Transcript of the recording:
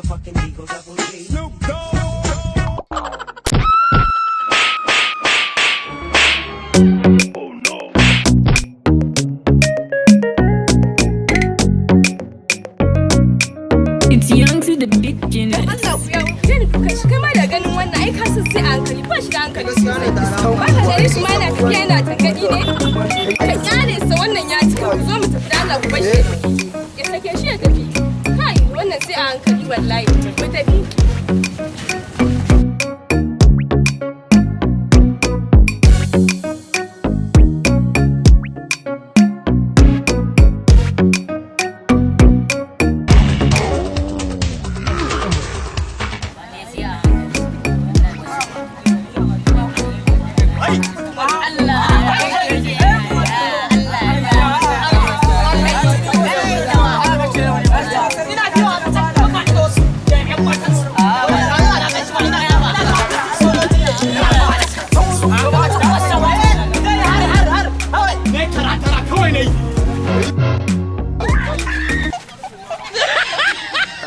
Motherfucking Eagle Double G. It's young to the beginner. Allah ku ya je ni dukan shi. Kai ma da ganin wannan, ai ka san sai a hankali, ba shi da hankali sosai. Ba ka gani shi ma yana tafiya yana tangadi ne. Ka kyale sa, wannan ya cika. Ku zo mu tafi da Allah, ku bar shi ya tafi. Ya sake shi ya tafi. Kai, wannan sai a hankali wallahi. Mu tafi.